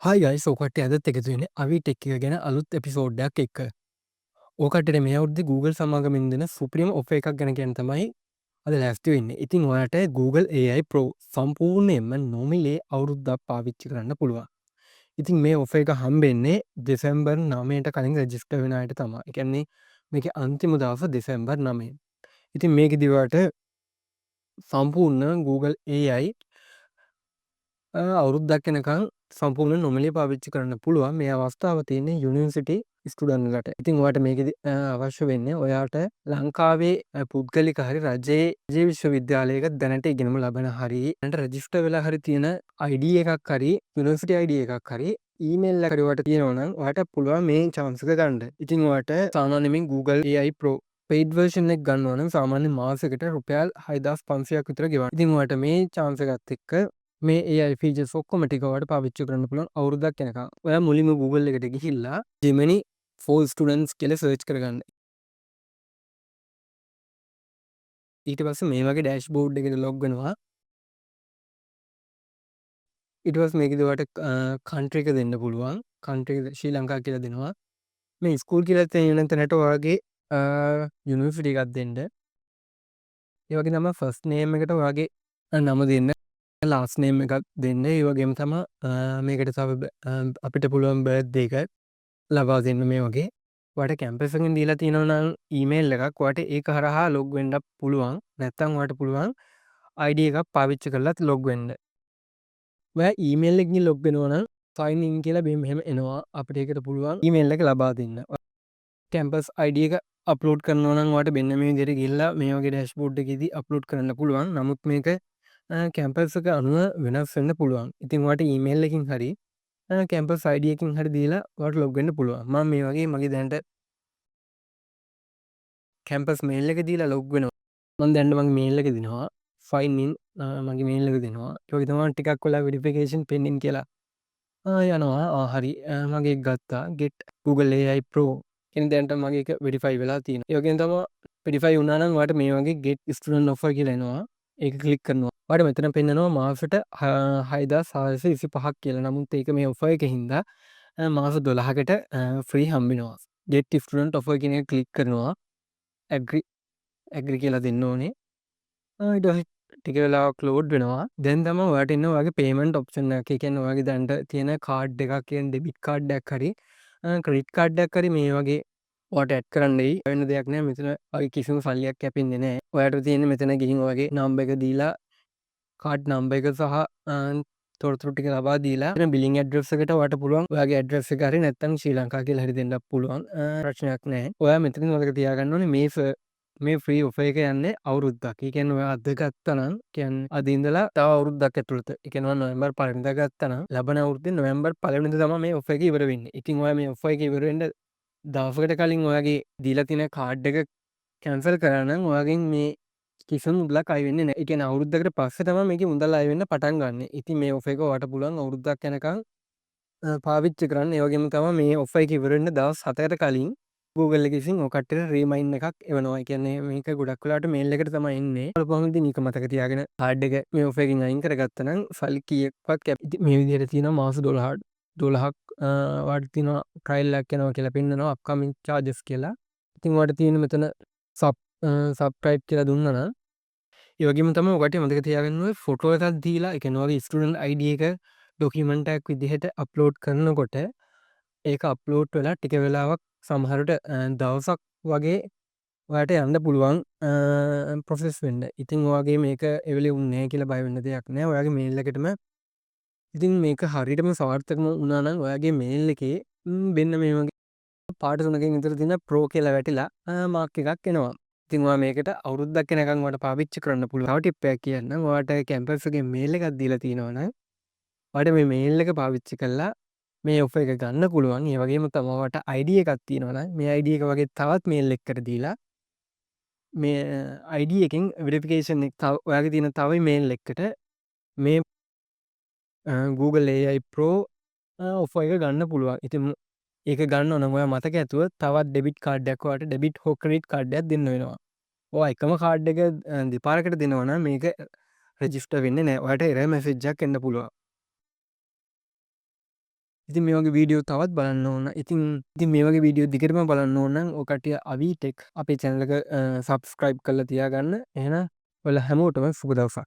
Hi guys, ඔය කට්ටිය අදත් එකතු වෙන්නේ අවි ටෙක් එක ගැන අලුත් එපිසෝඩ් එකක් එක්ක. ඔය කට්ටියට මේ අවුරුද්දේ Google සමාගමෙන් දෙන සුපිරිම ඔෆර් එකක් ගැන කියන්න තමයි අද ලෑස්ති වෙන්නේ. ඉතින් ඔයාලට Google AI Pro සම්පූර්ණයෙන්ම නොමිලේ අවුරුද්දක් පාවිච්චි කරන්න පුළුවන්. ඉතින් මේ ඔෆර් එක හම්බෙන්නේ දෙසැම්බර් 9ට කලින් රෙජිස්ටර් වෙන අයට තමයි. ඒ කියන්නේ මේකේ අන්තිම දවස දෙසැම්බර් 9. ඉතින් මේකෙදි ඔයාලට සම්පූර්ණ Google AI අවුරුද්දක් වෙනකන් සම්පූර්ණ නොමිලේ පාවිච්චි කරන්න පුළුවන්. මේ අවස්ථාව තියෙන්නේ යුනිවර්සිටි ස්ටුඩන්ට්ලට. ඉතින් ඔයාට මේකෙදි අවශ්‍ය වෙන්නේ ඔයාට ලංකාවේ පුද්ගලික හරි රජයේ රජයේ විශ්වවිද්‍යාලයක දැනට ඉගෙනුම ලබන හරි දැනට රෙජිස්ටර් වෙලා හරි තියෙන ID එකක් හරි, යුනිවර්සිටි ID එකක් හරි, ඊමේල් එකක් හරි ඔයාට තියෙනවා නම් ඔයාට පුළුවන් මේ චාන්ස් එක ගන්න. ඉතින් ඔයාට සාමාන්‍යයෙන් Google AI Pro paid version එක ගන්නවා නම් සාමාන්‍ය මාසෙකට රුපියල් 6500ක් විතර ගෙවන්න. ඉතින් ඔයාට මේ චාන්ස් එකත් එක්ක මේ AI features ඔක්කොම ටික ඔයාට පාවිච්චි කරන්න පුළුවන් අවුරුද්දක් යනකම්. ඔයා මුලින්ම Google එකට ගිහිල්ලා Gemini for Students කියලා සර්ච් කරගන්න. ඊට පස්සේ මේ වගේ ඩෑෂ්බෝඩ් එකට ලොග් වෙනවා. ඊට පස්සේ මේකෙදි ඔයාට කන්ට්‍රි එක දෙන්න පුළුවන්. කන්ට්‍රි එක ශ්‍රී ලංකා කියලා දෙනවා. මේ ස්කූල් කියලා තියෙන තැනට ඔයාගේ යුනිවර්සිටි එකක් දෙන්න. ඒ වගේ තමයි ෆස්ට් නේම් එකට ඔයාගේ නම දෙන්න. ලාස්ට් නේම් එකක් දෙන්න. ඒ වගේම තමයි මේකට තව අපිට පුළුවන් බර්ත්ඩේ එක ලබා දෙන්න මේ වගේ. ඔයාට කැම්පස් එකෙන් දීලා තියෙනවා නම් ඊමේල් එකක්, ඔයාට ඒක හරහා ලොග් වෙන්නත් පුළුවන්. නැත්නම් ඔයාට පුළුවන් ID එකක් පාවිච්චි කරලත් ලොග් වෙන්න. ඔයා ඊමේල් එකකින් ලොග් වෙනවා නම් සයින් ඉන් කියලා මේ මෙහෙම එනවා. අපිට ඒකට පුළුවන් ඊමේල් එක ලබා දෙන්න. කැම්පස් ID එක අප්ලෝඩ් කරනවා නම් ඔයාට මෙන්න මේ විදිහට ගිහිල්ලා මේ වගේ ඩෑෂ්බෝඩ් එකේදී අප්ලෝඩ් කරන්න පුළුවන්. නමුත් මේක කැම්පස් එක අනුව වෙනස් වෙන්න පුළුවන්. ඉතින් ඔයාට ඊමේල් එකකින් හරි කැම්පස් ID එකකින් හරි දීලා ඔයාට ලොග් වෙන්න පුළුවන්. මම මේ වගේ මගේ දැනට කැම්පස් මේල් එක දීලා ලොග් වෙනවා. මම දැනට මගේ මේල් එක දෙනවා. සයින් ඉන් මගේ මේල් එක දෙනවා. ඒ වගේ තමයි ටිකක් වෙලා වෙරිෆිකේෂන් පෙන්ඩින් කියලා යනවා. ආ හරි, මගේ එක ගත්තා. Get Google AI Pro කියන දැනට මගේ එක වෙරිෆයි වෙලා තියෙනවා. ඒ වගේම තමයි වෙරිෆයි වුණා නම් ඔයාට මේ වගේ get student offer කියලා එනවා. ඒක ක්ලික් කරනවා. ඔයාට මෙතන පෙන්නනවා මාසෙට 6425ක් කියලා. නමුත් ඒක මේ ඔෆර් එක හින්දා මාස 12කට ෆ්‍රී හම්බෙනවා. Get student offer කියන එක ක්ලික් කරනවා. ඇග්‍රි ඇග්‍රි කියලා දෙන්න ඕනේ. ඊට පස්සේ ටික වෙලාවක් ලෝඩ් වෙනවා. දැන් තමයි ඔයාට එන්නේ ඔයාගේ පේමන්ට් ඔප්ෂන් එකක්. ඒ කියන්නේ ඔයාගේ දැනට තියෙන කාඩ් එකක්, කියන්නේ ඩෙබිට් කාඩ් එකක් හරි ක්‍රෙඩිට් කාඩ් එකක් හරි මේ වගේ ඔයාට ඇඩ් කරන්න එයි. වෙන දෙයක් නෑ, මෙතන ඔයාගේ කිසිම සල්ලියක් කැපෙන්නේ නෑ. ඔයාට තියෙන්නේ මෙතන ගිහින් ඔයාගේ නම්බර් එක දීලා, කාඩ් නම්බර් එක සහ තොරතුරු ටික ලබා දීලා, එතන බිලිං ඇඩ්‍රස් එකට ඔයාට පුළුවන් ඔයාගේ ඇඩ්‍රස් එක හරි නැත්නම් ශ්‍රී ලංකා කියලා හරි දෙන්නත් පුළුවන්. ප්‍රශ්නයක් නෑ. ඔයා මෙතනින් මතක තියාගන්න ඕනේ මේ මේ ෆ්‍රී ඔෆර් එක යන්නේ අවුරුද්දක්. ඒ කියන්නේ ඔයා අද ගත්තා නම්, කියන්නේ අද ඉඳලා තව අවුරුද්දක් ඇතුළත. ඒ කියන්නේ ඔයා නොවැම්බර් 1 වෙනිදා ගත්තා නම් ලබන අවුරුද්දේ නොවැම්බර් 1 වෙනිදා තමයි මේ ඔෆර් එක ඉවර වෙන්නේ. ඉතින් ඔයා මේ ඔෆර් එක ඉවර වෙන්න දවසකට කලින් ඔයාගේ දීලා තියෙන කාඩ් එක කැන්සල් කරා නම් ඔයාගෙන් මේ කිසිම මුදලක් අය වෙන්නේ නැහැ. ඒ කියන්නේ අවුරුද්දකට පස්සේ තමයි මේකේ මුදල් අය වෙන්න පටන් ගන්නෙ. ඉතින් මේ ඔෆර් එක ඔයාට පුළුවන් අවුරුද්දක් යනකම් පාවිච්චි කරන්න. ඒ වගේම තමයි මේ ඔෆර් එක ඉවර වෙන්න දවස් 7කට කලින් Google එක විසින් ඔය කට්ටියට රීමයින්ඩ් එකක් එවනවා. ඒ කියන්නේ මේක ගොඩක් වෙලාවට මේල් එකට තමයි එන්නේ. බලපුවම ඉතින් ඒක මතක තියාගෙන කාඩ් එක මේ ඔෆර් එකෙන් අයින් කරගත්තා නම් සල්ලි කීයක්වත් කැප. ඉතින් මේ විදිහට තියෙනවා මාස 12 12ක් ඔයාලට තියෙනවා ට්‍රයල් එකක් යනවා කියලා පෙන්නනවා, අප්කමින් චාර්ජස් කියලා. ඉතින් ඔයාලට තියෙන මෙතන සබ්ස්ක්‍රයිබ් කියලා දුන්නා නම්, ඒ වගේම තමයි ඔයාලට මතක තියාගන්න ඕනේ ෆොටෝ එකක් දීලා, ඒ කියන්නේ ඔයාගේ ස්ටුඩන්ට් ID එක ඩොකියුමන්ට් එකක් විදිහට අප්ලෝඩ් කරනකොට ඒක අප්ලෝඩ් වෙලා ටික වෙලාවක්, සමහරවිට දවසක් වගේ ඔයාට යන්න පුළුවන් ප්‍රොසෙස් වෙන්න. ඉතින් ඔයාගේ මේක එවෙලේ වුන්නේ නැහැ කියලා බය වෙන්න දෙයක් නෑ. ඔයාගේ මේල් එකටම ඉතින් මේක හරියටම සාර්ථකම වුණා නම් ඔයාගේ මේල් එකේ මෙන්න මේ වගේ පාට තුනකින් විතර තියෙන ප්‍රෝ කියලා වැටිලා මාක් එකක් එනවා. ඉතින් ඔයා මේකට අවුරුද්දක් වෙනකන් ඔයාට පාවිච්චි කරන්න පුළුවන්. තව ටිප් එකක් කියන්නම්. ඔයාට කැම්පස් එකෙන් මේල් එකක් දීලා තියෙනවා නම් ඔයාට මේ මේල් එක පාවිච්චි කරලා මේ ඔෆර් එක ගන්න පුළුවන්. ඒ වගේම තමයි ඔයාට ID එකක් තියෙනවා නම් මේ ID එක වගේ තවත් මේල් එකකට දීලා මේ ID එකෙන් වෙරිෆිකේෂන් එක තව ඔයාගේ තියෙන තව මේල් එකකට මේ Google AI Pro offer එක ගන්න පුළුවන්. ඉතින් ඒක ගන්න නම් ඔයා මතක ඇතුව තවත් ඩෙබිට් කාඩ් එකක්, ඔයාට ඩෙබිට් හෝ ක්‍රෙඩිට් කාඩ් එකක් දෙන්න වෙනවා. ඔයා එකම කාඩ් එක දෙපාරකට දෙනවා නම් මේක රෙජිස්ටර් වෙන්නේ නෑ. ඔයාට එරර් මැසේජ් එකක් එන්න පුළුවන්. ඉතින් මේ වගේ වීඩියෝ තවත් බලන්න ඕන. ඉතින් ඉතින් මේ වගේ වීඩියෝ දිගටම බලන්න ඕන නම් ඔය කට්ටිය අවි ටෙක් අපේ චැනල් එක සබ්ස්ක්‍රයිබ් කරලා තියාගන්න. එහෙනම් ඔයාලා හැමෝටම සුබ දවසක්.